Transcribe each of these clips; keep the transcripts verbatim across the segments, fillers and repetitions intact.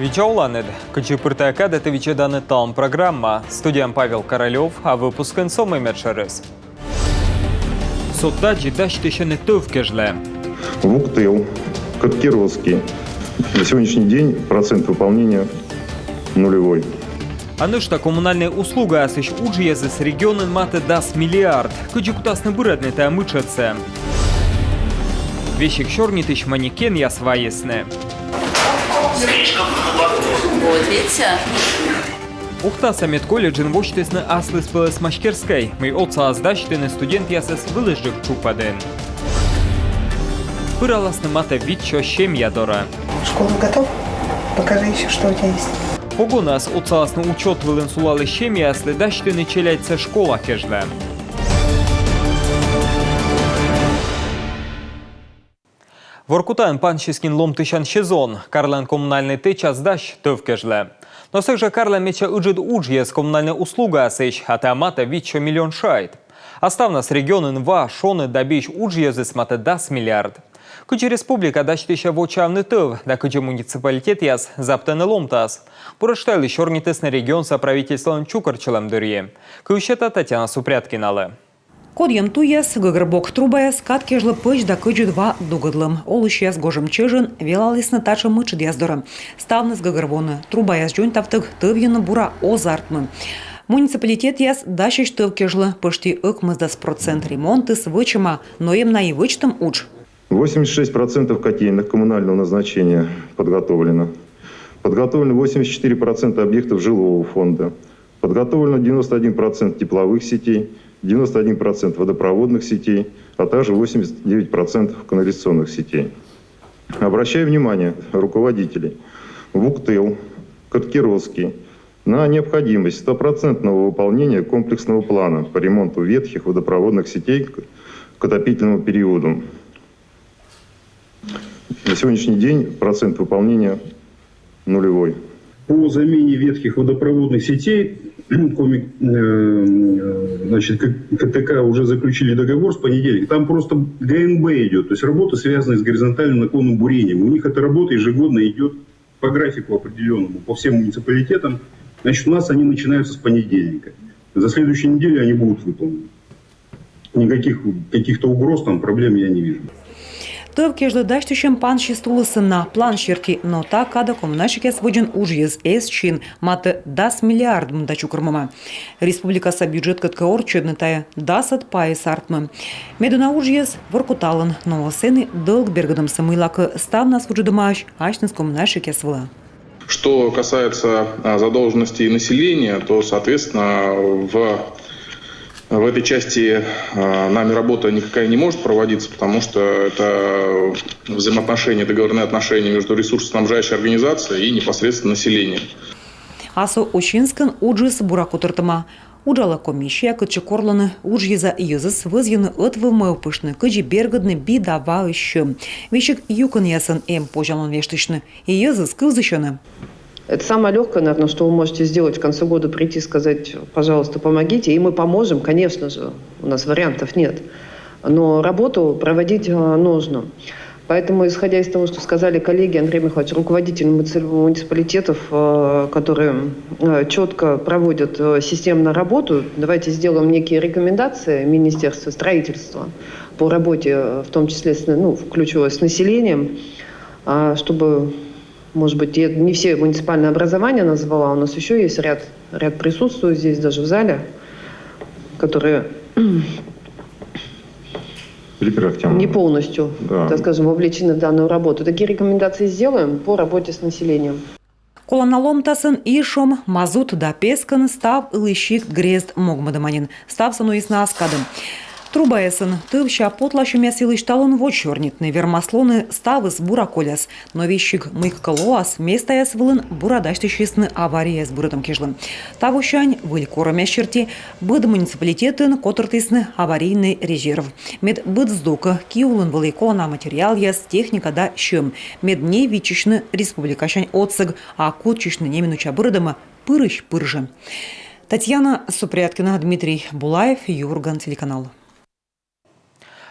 Видза оланныд! Кыдзи пыр тайӧ кадӧ, ті видзӧданныд «Талун» программа. Студияын Павел Королёв, а выпускын со мый медшӧрыс. Со тадзи дасьтысьӧны тӧв кежлӧ. Вуктыл, Кӧрткеросский. На сегодняшний день процент выполнения нулевой. А нӧшта коммунальнӧй услугаясысь уджйӧзыс регионын матӧ дас миллиард. Кыдзи кутасны бырӧдны тайӧ мытшӧдсӧ? Весиг сёрнитысь манекенъяс вайисны. Вот, видите? Ухтаса медколледжын восьтісны аслыспӧлӧс мастерскӧй, мый отсалас дасьтыны студентъясӧс вылысджык тшупӧдын. Пыраласны матӧ витсё семья дорӧ. Школа готова? Покажи ещё, что у тебя есть. Погонас отсаласны учёт вылын сулалысь семьяяслы дасьтыны челядьсӧ школа кежлӧ. Воркутаын пансис нин ломтысян сезон. Карлӧн коммунальнӧй тэчас дась тӧв кежлӧ. Но сэк жӧ карлӧн медся ыджыд уджйӧз коммунальнӧй услугаясысь, а тайӧ матӧ витсё миллион шайт. А ставнас регионын ва, шоныд да бись уджйӧзыс матӧ дас миллиард. Кыдзи республика дасьтысьӧ вочаавны тӧв да кыдзи муниципалитетъяс заптӧны ломтас, буретш та йылысь сёрнитісны регионса правительстволӧн чукӧртчылӧм дырйи. Кыв сета Татьяна Супряткиналы. Кодйӧн туйяс, гӧгӧрбок трубаяс кад кежлӧ пӧч да кӧдзыд ва дугӧдлӧм. Олысьяс гожӧм чӧжӧн велалісны татшӧм мытшӧдъяс дорӧ. Ставныс гӧгӧрвоӧны: трубаяс дзоньтавтӧг тӧвйыны бура оз артмы. Муниципалитетъяс дасьӧсь тӧв кежлӧ пӧшти ӧкмысдас процент. Ремонтыс вӧчӧма, но эм на и вӧчтӧм удж. Восемьдесят шесть процентов котельных коммунального назначения подготовлено. Подготовлено восемьдесят четыре процента объектов жилого фонда. Подготовлено девяносто один процент тепловых сетей, девяносто один процент водопроводных сетей, а также восемьдесят девять процентов канализационных сетей. Обращаю внимание руководителей Вуктыл, Кӧрткеросский на необходимость стопроцентного выполнения комплексного плана по ремонту ветхих водопроводных сетей к, к отопительному периоду. На сегодняшний день процент выполнения нулевой. По замене ветхих водопроводных сетей, коми-, э, значит, К-, К Т К уже заключили договор с понедельника. Там просто Г Н Б идёт, то есть работа, связанная с горизонтальным наклонным бурением. У них эта работа ежегодно идёт по графику определённому, по всем муниципалитетам. Значит, у нас они начинаются с понедельника. За следующую неделю они будут выполнены. Никаких каких-то угроз, там, проблем я не вижу. Тӧв кежлӧ дасьтысьӧм пансис тулысын на план серти, но та кадӧ коммунальщикъяс водзын уджйӧз эз чин. Матӧ дас миллиард мында чукӧрмӧма. Республикаса бюджеткӧд кӧ орччӧдны, тайӧ дасӧд пайыс артмӧ. Медуна уджйӧз Воркуталӧн, но сэні дӧлг бергӧдӧмсӧ, мыйлакӧ ставнас вуджӧдӧмаӧсь асьныс коммунальщикъяс вылӧ. Что касается, а, задолженности населения, то, соответственно, в, в этой части, а, нами работа никакая не может проводиться, потому что это взаимоотношения, договорные отношения между ресурсоснабжающей организацией и непосредственно населением. А со Усинскын уджыс бура котыртӧма. Уджалӧ комиссия, кытчӧ корлӧны уджйӧза йӧзӧс, вӧзйӧны ӧтвыв мӧвпыштны, кыдзи бергӧдны би да ваысь сьӧм. Весиг юкӧнъясӧн эм позянлун вештысьны. И йӧзыс кывзысьӧны. Это самое лёгкое, наверное, что вы можете сделать в конце года, прийти, сказать: «Пожалуйста, помогите», и мы поможем, конечно же, у нас вариантов нет. Но работу проводить, а, нужно. Поэтому, исходя из того, что сказали коллеги, Андрей Михайлович, руководители муници-, муниципалитетов, э, которые, э, чётко проводят, э, системно работу, давайте сделаем некие рекомендации Министерства строительства по работе, э, в том числе с, ну, включая с населением, а, чтобы, может быть, я не все муниципальные образования назвала, у нас ещё есть ряд, ряд присутствует здесь, даже в зале, которые Или Пирахтян. Не полностью, да, так скажем, вовлечены в данную работу. Такие рекомендации сделаем по работе с населением. Колана ломтасӧн, и шом, мазут да пескӧн став ылісиг грезд могмӧдӧма нин. Ставсӧ нуисны ас кадӧ. Трубаясӧн тӧвся потласьӧмъяс йылысь талун водз сёрнитны. Вермас лоны, ставыс бура коляс. Но весиг мыйкӧ лоас, местаяс вылын бура дасьтысисны аварияяс бырӧдӧм кежлӧ. Тавосянь, выль корӧмъяс серти, быд муниципалитетын котыртісны аварийнӧй резерв. Мед быд здукӧ ки улын вӧлі колана материалъяс, техника да сьӧм. Мед не виччысьны республикасянь отсӧг, а кутчысьны неминуча бырӧдӧмӧ пырысь пыр жӧ. Татьяна Супряткина, Дмитрий Булаев, «Юрган» телеканал.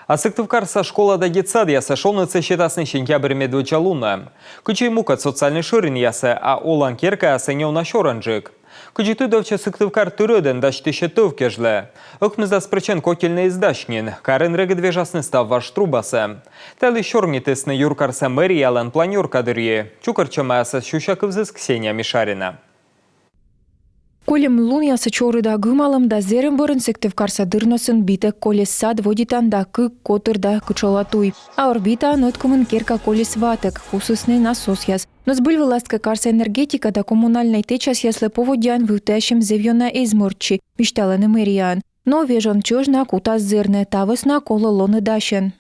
А Сыктывкарса школа да детсадъясӧ шоныдсӧ сетасны сентябрь медводдза лунӧ. Кыдзи мукӧд социальнӧй шӧринъясӧ, а олан керкаясӧ неуна сёрӧнджык. Кыдзи тыдовтчӧ, Сыктывкар тыр ӧдӧн дасьтысьӧ тӧв кежлӧ. Ӧкмысдас прӧчент котельнӧй эз дась нин, карын регыд вежасны став важ трубасӧ. Та йылысь сёрнитісны юркарса мэриялӧн планёрка дырйи. Чукӧртчӧмаясӧс сюся кывзіс Ксения Мишарина. Кольӧм лунъясӧ чорыда гымалӧм да зэрӧм бӧрын Сыктывкарса дырнӧсын битӧг колис сад вӧдитан да кык котыр да кытшовла туй. А Орбитаын ӧткымын керка колис ватӧг, кусісны насосъяс. Но збыль вылас кӧ, карса энергетика да коммунальнӧй тэчасъяслы поводдяӧн вывтіасьӧм зэв ёна эз мӧрччы, висьталӧны мэрияын. Но вежон чӧж на кутас зэрны, та вӧсна колӧ лоны дасьӧн.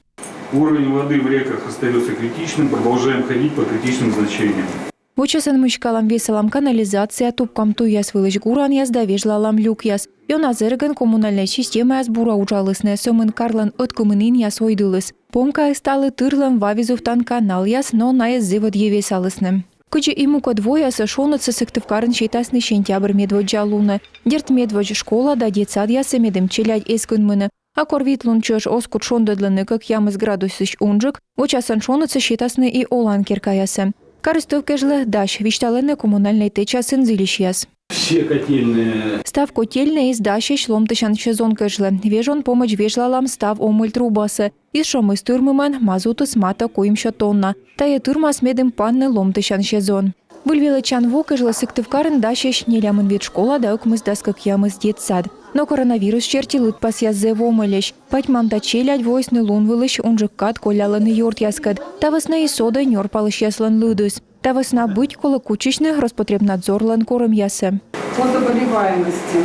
Уровень воды в реках остаётся критичным, продолжаем ходить по критичным значениям. Вӧчасӧн мыськалам, весалам канализация, тупкам туйяс вылысь гуранъяс да вежлалам люкъяс. Ёна зэргӧн коммунальнӧй системаяс бура уджалісны, сӧмын карлӧн ӧткымын инъяс ойдыліс. Помкаыс талы тырлӧм ва везувтан каналъяс, но найӧс зэв ӧдйӧ весалісны. Кыдзи и мукӧд воясӧ, шоныдсӧ Сыктывкарын сетасны сентябрь медводдза лунӧ. Дерт, медводз школа да детсадъясӧ, медым челядь эз кынмыны. А кор вит лун чӧж оз кут шондӧдлыны кӧкъямыс градусысь унджык, вӧчасӧн шоныдсӧ сетасны и олан керкаясӧ. Карыс тӧв кежлӧ дась, висьталӧны коммунальнӧй тэчасын зільысьяс. Все котельные. Став котельнӧйыс дасьӧсь ломтысян сезон кежлӧ. Вежон помӧдз вежлалам став омӧль трубасӧ. Изшомыс тырмымӧн, мазутыс матӧ куимсё тонна. Тайӧ тырмас, медым панны ломтысян сезон. Выль велӧдчан во кежлӧ Сыктывкарын дасьӧсь нелямын вит школа да ӧкмысдас кӧкъямыс детсад. Но коронавирус серти лыдпасъяс зэв омӧльӧсь. Патьмам да челядь воисны лун вылысь унджык кад коллялӧны ёртъяскӧд. Та вӧсна и содӧ нёрпалысьяслӧн лыдыс. Та вӧсна быть колӧ кутчысьны Роспотребнадзорлӧн корӧмъясӧ. По заболеваемости.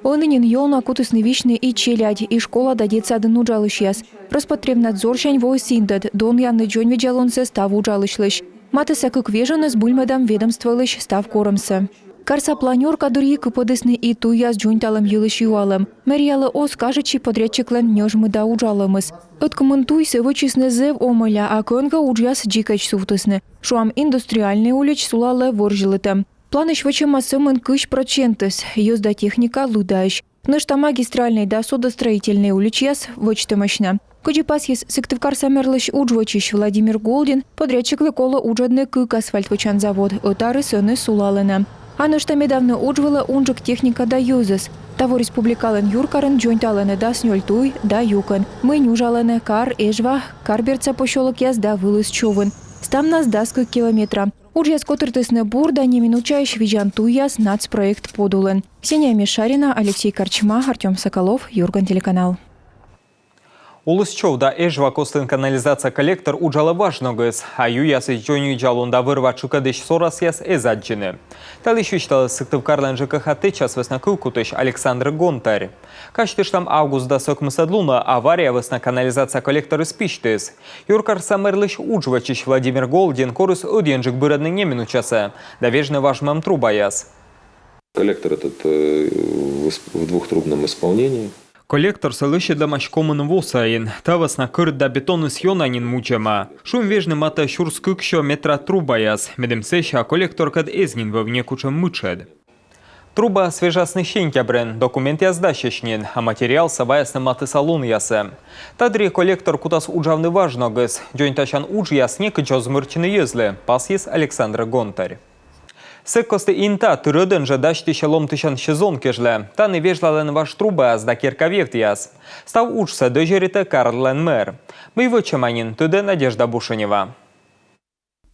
Ӧні нин ёна кутісны висьны и челядь, и школа да детсадын уджалысьяс. Роспотребнадзорсянь воис индӧд донъявны дзоньвидзалунсӧ став уджалысьлысь. Матысса кык вежонӧ збыльмӧдам ведомстволысь став корӧмсӧ. Карса планёрка дырйи кыпӧдісны и туйяс дзоньталӧм йылысь юалӧм. Мэриялы оз кажитчы подрядчиклӧн нёжмыда уджалӧмыс. Ӧткымын туйсӧ вӧчисны зэв омӧля, а кӧнкӧ уджъяс дзикӧдз сувтісны. Шуам, Индустриальнӧй улич сулалӧ вӧрзьлытӧм. Планысь вӧчӧма сӧмын кызь прӧчентыс, йӧз да техника лыдаӧсь. Нӧшта Магистральнӧй да Судостроительнӧй уличьяс вӧчтӧмӧсь на. Кыдзи пасйис Сыктывкарса мэрлысь удж вӧчысь Владимир Голдин, подрядчиклы колӧ уджӧдны кык асфальт вӧчан завод, ӧтарыс ӧні сулалӧ на. А нӧшта медавны удж вылӧ унджык техника да йӧзӧс. Таво республикалӧн юркарын дзоньталӧны дас нёль туй да юкӧн, мый нюжалӧны Кар, Эжва, Карбертса посёлокъяс да Вылыс Човын. Ставнас дас кык километра. Уджъяс котыртісны бур да неминучаысь видзан туйяс нацпроект подулын. Ксения Мишарина, Алексей Корчма, Артём Соколов, «Юрган» телеканал. Улыс Чов да Эжва костын канализация коллектор уджалӧ важ ногыс, а юясысь дзоньвидзалун да вӧр-ва тшыкӧдысь сорасъяс эз аддзыны. Та йылысь висьталіс Сыктывкарлӧн ЖКХ тэчас вӧсна кывкутысь Александр Гонтарь. Казьтыштам, август дас ӧкмысӧд лунӧ авария вӧсна канализация коллекторыс письтіс. Юркарса мэрлысь удж вӧчысь Владимир Голдин корис ӧдйӧджык бырӧдны неминучасӧ да вежны важмӧм трубаяс. Коллектор этот, э, в ис-, в двухтрубном исполнении. Коллекторсӧ лӧсьӧдлӧмаӧсь комын во сайын. Та вӧсна кӧрт да бетоныс ёна нин мудзӧма. Шуим вежны матӧ сюрс кыксё метра трубаяс, медым сэсся коллекторкӧд эз нин вӧв некутшӧм мытшӧд. Трубаяс вежасны сентябрын, документъяс дасьӧсь нин, а материалсӧ ваясны матысса лунъясӧ. Та дырйи коллектор кутас уджавны важ ногыс. Дзоньтасян уджъяс некыдз оз мӧрччыны йӧзлы, пасйис Александр Гонтарь. Сэк кості Инта тыр ӧдӧн жӧ дасьтысьӧ ломтысян сезон кежлӧ. Тані вежлалӧны важ трубаяс да керка вевтъяс. Став уджсӧ дӧзьӧритӧ карлӧн мэр. Мый вӧчӧма нин, тӧдӧ Надежда Бушенева.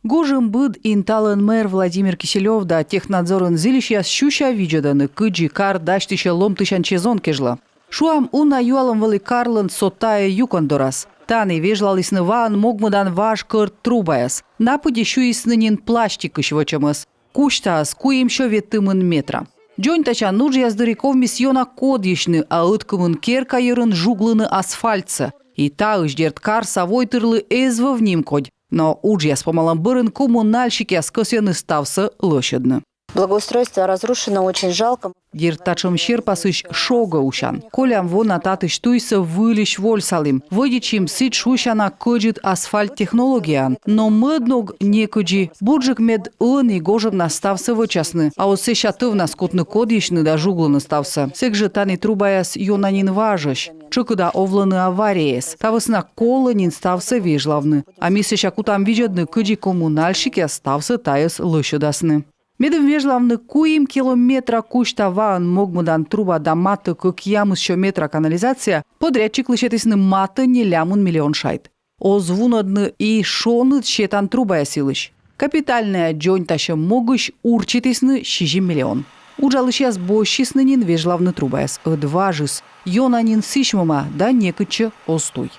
Гожӧмбыд Инталӧн мэр Владимир Киселёв да Технадзорын зільысьяс сюся видзӧдӧны, кыдзи кар дасьтысьӧ ломтысян сезон кежлӧ. Шуам, уна юалӧм вӧлі карлӧн со тайӧ юкӧн дорас. Тані вежлалісны ваӧн могмӧдан важ кӧрт трубаяс. На пыдди сюйисны нин пластикысь вӧчӧмӧс. Кузьтаыс куимсё ветымын метра. Дзоньтасян уджъяс дырйи ковмис ёна кодйысьны, а ӧткымын керка йӧрын жуглыны асфальтсӧ. И таысь, дерт, карса войтырлы эз вӧв нимкодь. Но уджъяс помалӧм бӧрын коммунальщикъяс кӧсйӧны ставсӧ лӧсьӧдны. Благоустройство разрушено, очень жалко. Дерт, татшӧм серпасысь шогӧ усян. Колян во на татысь туйсӧ выльысь вольсалім. Вӧдитчим сідз шусяна кӧдзыд асфальт технологияӧн. Но мӧд ног некыдзи. Бурджык, мед ӧні гожӧмнас ставсӧ вӧчасны, а оз сэсся тӧвнас кутны кодйысьны да жуглыны ставсӧ. Сэк жӧ тані трубаяс ёна нин важӧсь. Тшӧкыда овлӧны аварияяс. Та вӧсна колӧ нин ставсӧ вежлавны. А ми сэсся кутам видзӧдны, кыдзи коммунальщикъяс ставсӧ тайӧс лӧсьӧдасны. Медым вежлавны куим километра кузьта ваӧн могмӧдан труба да матӧ кӧкъямыссё метра канализация, подрядчиклы сетісны матӧ нелямын миллион шайт. Оз вунӧдны и шоныд сетан трубаяс йылысь. Капитальнӧя дзоньтасьӧм могысь урчитісны сизим миллион. Уджалысьяс босьтчисны нин вежлавны трубаяс, ӧд важыс. Ёна нин сісьмӧма да некытчӧ оз туй.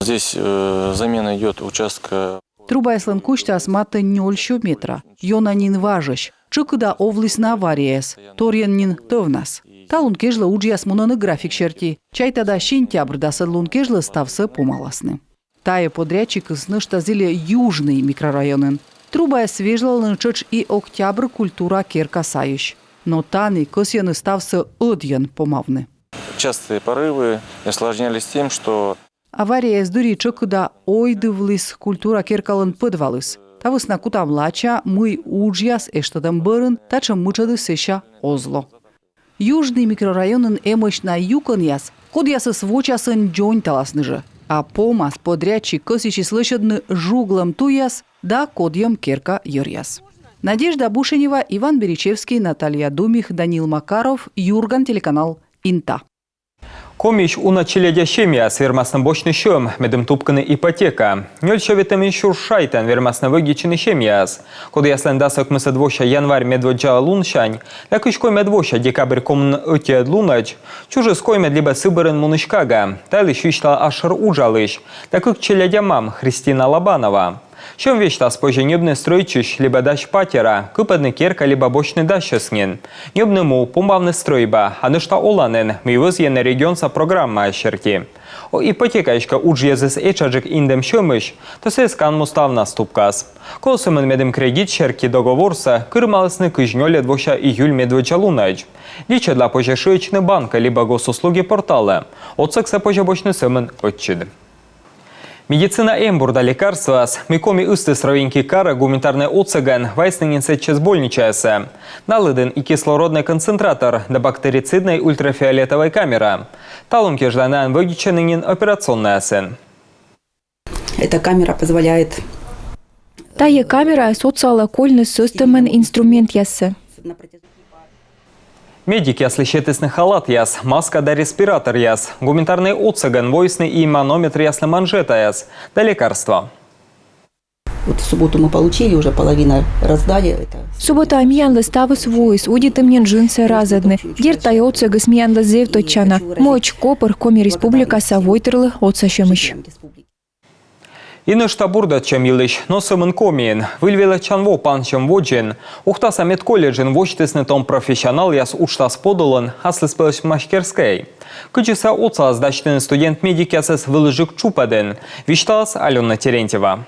Здесь э, замена идет участка. Трубаяслӧн кузьтаыс матӧ нёльсё метра. Ёна нин важӧсь. Тшӧкыда овлісны аварияяс. Торйӧн нин тӧвнас. Талун кежлӧ уджъяс мунӧны график серти. Чайта да, сентябрь дасӧд лун кежлӧ ставсӧ помаласны. Тайӧ подрядчикыс нӧшта зільӧ Южный микрорайонын. Трубаяс вежлалӧны тшӧтш и Октябрь культура керка сайысь. Но тані кӧсйӧны ставсӧ ӧдйӧн помавны. Частые порывы осложнялись тем, что Аварияяс дырйи тшӧкыда ойдывліс культура керкалӧн пӧдвалыс. Та вӧсна кутам лача, мый уджъяс эштӧдӧм бӧрын татшӧм мытшӧдыс сэсся оз ло. Южный микрорайонын эмӧсь на юкӧнъяс, кодъясӧс вочасӧн дзоньталасны жӧ. А помас подрядчик кӧсйысис лӧсьӧдны жуглӧм туйяс да кодйӧм керка йӧръяс. Надежда Бушенева, Иван Беричевский, Наталья Думих, Данил Макаров, «Юрган» телеканал, Инта. Комиысь уна челядя семьяяс вермасны босьтны сьӧм, медым тупкыны ипотека. Нёль сё ветымын сюрс шайтӧн вермасны вӧдитчыны семьяяс, кодъяслӧн дас ӧкмысӧд вося январь медводдза лунсянь да кызь коймӧд вося декабрь комын ӧтиӧд лунӧдз чужис коймӧд либӧ сы бӧрын мунысь кага. Та йылысь висьталӧ асшӧр уджалысь да кык челядя мам Христина Лобанова. Сьӧм весьтас позьӧ ньӧбны стрӧитчысь либӧ дась патера, кыпӧдны керка либӧ босьтны дасьӧс нин, ньӧбны му, помавны стрӧйба, а нӧшта оланін, мый вӧзйӧны регионса программаяс серти. Ипотекаысь кӧ уджйӧзыс этшаджык индӧм сьӧмысь, то сійӧс канму ставнас тупкас. Колӧ сӧмын, медым кредит серти договорсӧ кырымалісны кызь нёльӧд вося июль медводдза лунӧдз. Личӧдла позьӧ шыӧдчыны банкӧ либӧ Госуслуги порталӧ. Отсӧгсӧ позьӧ босьтны сӧмын ӧтчыд. Медицина эмбур да лекарствояс, мый Коми ыстіс районӧн карӧ, гуманитарнӧй отсӧгӧн вайисны нин сэтчӧс больничаясӧ. На лыдын и кислороднӧй концентратор да бактерициднӧй ультрафиолетовӧй камера. Талун кежлӧ найӧн вӧдитчӧны нин операционнӧйясын. Эта камера позволяет Тайӧ камераыс отсалӧ кольны сӧстӧмӧн инструментъяссӧ. Медикъяслы сетісны халатъяс, маска да респираторъяс. Гуманитарнӧй отсӧгӧн воисны и манометръяслы манжетаяс да лекарства. Вот в субботу мы получили, уже половина раздали. Это Субӧтаӧ миянлы ставыс воис, удитім нин джынсӧ разӧдны. Дерт, тайӧ отсӧгыс миянлы зэв тӧдчана. Мӧч копыр Коми Республикаса войтырлы отсасьӧмысь. И нӧшта бурдӧдчӧм йылысь, но сӧмын Комиын. Выль велӧдчан во пансьӧм водзын Ухтаса медколледжын восьтісны том профессионалъяс уджтас подулын аслыспӧлӧсь мастерскӧй. Кыдзи сійӧ отсалас дасьтыны студент-медикъясӧс вылысджык тшупӧдын, висьталас Алёна Терентьева.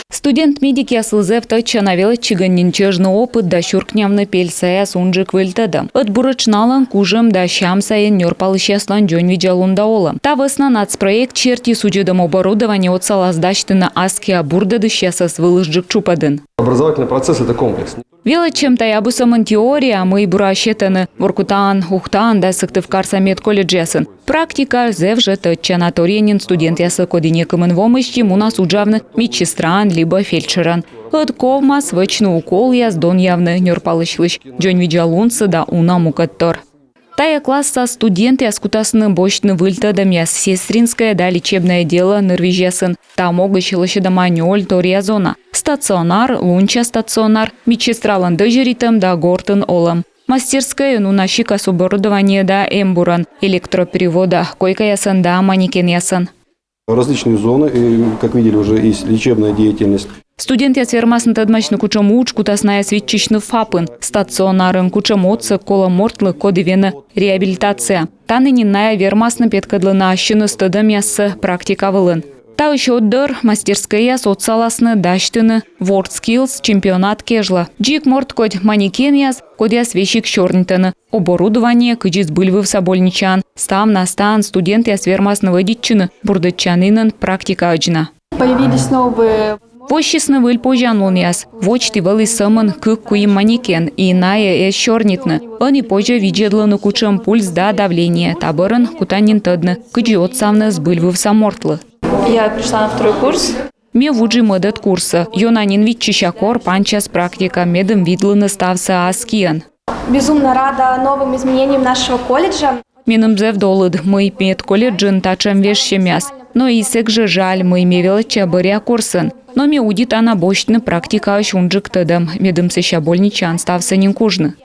Студент-медикъяслы зэв тӧдчана велӧдчигӧн нин чӧжны опыт да сюркнявны пель саяс унджык выль тӧдӧм. Ӧд буретш налӧн кужӧм да сям сайын нёрпалысьяслӧн дзоньвидзалун да олӧм. Та вӧсна нацпроект серти судзӧдӧм оборудование отсалас дасьтыны аскиа бурдӧдысьясӧс вылысджык тшупӧдын. Образовательный процесс — это комплекс. Велӧдчӧм — тайӧ абу сӧмын теория, мый бура сетӧны Воркутаын, Ухтаын да Сыктывкарса медколледжъясын. Практика зэв жӧ тӧдчана. Торйӧн нин студентъяслы, коді некымын во мысти мунас уджавны медсестраӧн либӧ фельдшерӧн, ӧд ковмас вӧчны уколъяс, донъявны нёрпалысьлысь дзоньвидзалунсӧ да уна мукӧдтор. Тайӧ класса студентъяс кутасны босьтны выль тӧдӧмъяс сестринскӧй да лечебнӧй делӧ нырвизьясын. Та могысь лӧсьӧдӧма нёль торъя зона: стационар, лунся стационар, медсестралӧн дӧзьӧритӧм да гортын олӧм. Мастерскӧйын уна сикас оборудование да эмбурӧн, электропривода, койкаясӧн да манекенъясӧн. Различные зоны, и, как видели, уже есть лечебная деятельность. Студентъяс вермасны тӧдмасьны, кутшӧм удж кутас найӧс виччысьны ФАП-ын, стационарын, кутшӧм отсӧг колӧ мортлы, коді венӧ реабилитация. Тані нин найӧ вермасны петкӧдлыны ассьыныс тӧдӧмъяссӧ практика вылын. Таысь ӧтдор мастерскӧйяс отсаласны дасьтыны WorldSkills чемпионат кежлӧ. Дзик морткодь манекенъяс, кодъяс весиг сёрнитӧны. Оборудование, кыдзи збыльвывса больничаын. Став на стаын студентъяс вермасны вӧдитчыны бурдӧдчанінын практикаӧдз на. Появились новые. Воссисны выль позянлунъяс. Водзті вӧлі сӧмын кык-куим манекен, и найӧ эз сёрнитны. Ӧні позьӧ видзӧдлыны, кутшӧм пульс да давление. Та бӧрын кутан нин тӧдны, кыдзи отсавны збыльвывса мортлы. Я пришла на второй курс. Ме вуджи мӧдӧд курсӧ. Ёна нин виччыся, кор панчас практика, медым видлыны ставсӧ ас киӧн. Безумно рада новым изменениям нашего колледжа. Меным зэв долыд, мый медколледжын татшӧм вежсьӧмъяс. Но и сэк жӧ жаль, мый ме велӧдча бӧръя курсын. Но ме удита на босьтны практикаысь унджык тӧдӧм, медым сэсся больничаын ставсӧ нин кужны.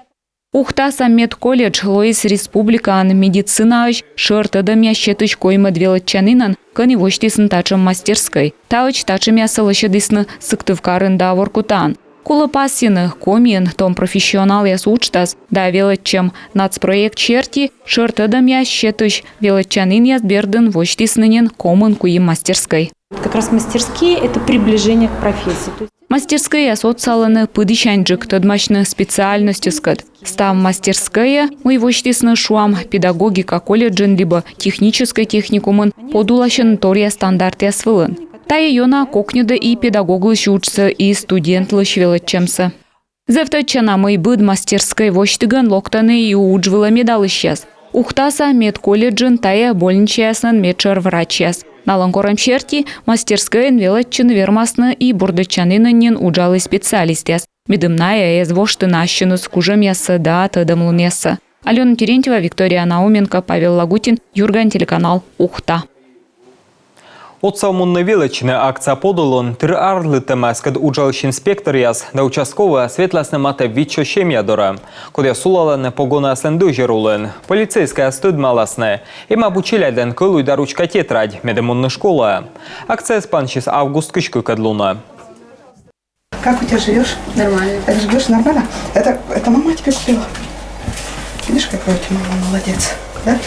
Ухтаса медколледж лоис республикаын медицинаысь шӧр тӧдӧмъяс сетысь коймӧд велӧдчанінӧн, кӧні восьтісны татшӧм мастерскӧй. Таӧдз татшӧмъяссӧ лӧсьӧдісны Сыктывкарын да Воркутаын. Колӧ пасйыны, Комиын том профессионалъяс уджтас да велӧдчӧм нацпроект серти шӧр тӧдӧмъяс сетысь велӧдчанінъяс бердын восьтісны нин комын куим мастерскӧй. Как раз мастерские — это приближение к профессии. То есть Мастерскӧйяс отсалӧны пыдісяньджык тӧдмасьны специальностьыскӧд. Став мастерскӧйӧ, мый восьтісны, шуам, педагогика колледжын либӧ техническӧй техникумын, подуласьӧны торъя стандартъяс вылын. Тайӧ ёна кокньӧдӧ и педагоглысь уджсӧ, и студентлысь велӧдчӧмсӧ. Зэв тӧдчана, мый быд мастерскӧй восьтігӧн локтӧны и удж вылӧ медалысьяс. Ухтаса медколледжын тайӧ больничаясын медшӧр врачьяс. Налӧн корӧм серти, мастерскӧйын велӧдчыны вермасны и бурдӧдчанінын нин уджалӧ специалистъяс, медым найӧ эз вошты на ассьыныс кужӧмъяссӧ да тӧдӧмлунъяссӧ. Алёна Терентьева, Виктория Науменко, Павел Лагутин, «Юрган» телеканал, Ухта. «Отсав мунны велӧдчыны» акция подулын тыр арлыдтӧмаыскӧд уджалысь инспекторъяс да участковӧйяс ветласны матӧ витсё семья дорӧ, кодъяс сулалӧны погонаяслӧн дӧзьӧр улын. Полицейскӧйяс тӧдмаласны, эм абу челядьлӧн кӧлуй да ручка, тетрадь, медым мунны школаӧ. Акцияыс пансис август кызь кыкӧд лунӧ. Как у тебя живешь? Нормально. Как живешь? Нормально? Это, это мама тебе купила? Видишь, какая у тебя мама молодец, да?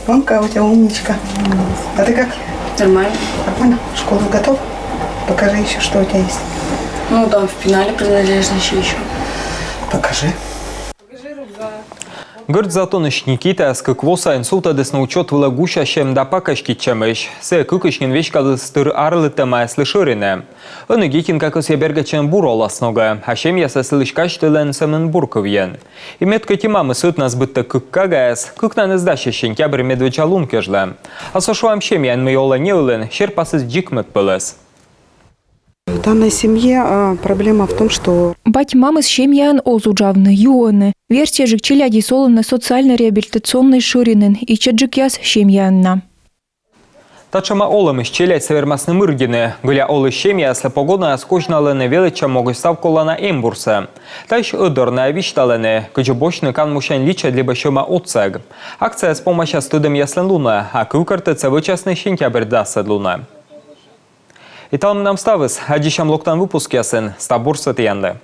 Мамка у тебя умничка. А ты как? Нормально. Нормально? В школу готов? Покажи еще, что у тебя есть. Ну, там в пенале принадлежности еще. Покажи. Гӧрд Затонысь Никитаӧс кык во сайын сувтӧдісны учёт вылӧ гусясьӧм да пакӧститчӧмысь. Сійӧ кыкысь нин веськаліс тыр арлыдтӧмаяслы шӧринӧ. Ӧні детинка кӧсйӧ бергӧдчыны бур оласногӧ, а семьясӧ сылысь казьтылӧны сӧмын бур кывйӧн. И мед кӧть и мамыс ӧтнас быдтӧ кык кагаяс, кыкнанныс дасьӧсь сентябрь медводдза лун кежлӧ. А со, шуам, семьяын, мый олӧ неылын, серпасыс дзик мӧдпӧлӧс. В данной семье, а, проблема в том, что... Бать-мамыс семьяын оз уджавны, юӧны. Верстьӧджык челядьыс олӧны социально-реабилитационнӧй шӧринын, ичӧтджыкъяс семьяын на. Татшӧма олӧмысь челядьсӧ вермасны мырддьыны. Гыля олысь семьяяслы погонаяс козьналӧны велӧдчӧм могысь став колана эмбурсӧ. Таысь ӧтдор найӧ висьталӧны, кыдзи босьтны канмусянь личӧд либӧ сьӧма отсӧг. Акцияыс помасяс тӧдӧмъяслӧн лунӧ, а кывкӧртӧдсӧ вӧчасны сентябрь дасӧд лунӧ. И талун менам ставыс. Аддзысям локтан выпускъясын. Став бурсӧ тіянлы.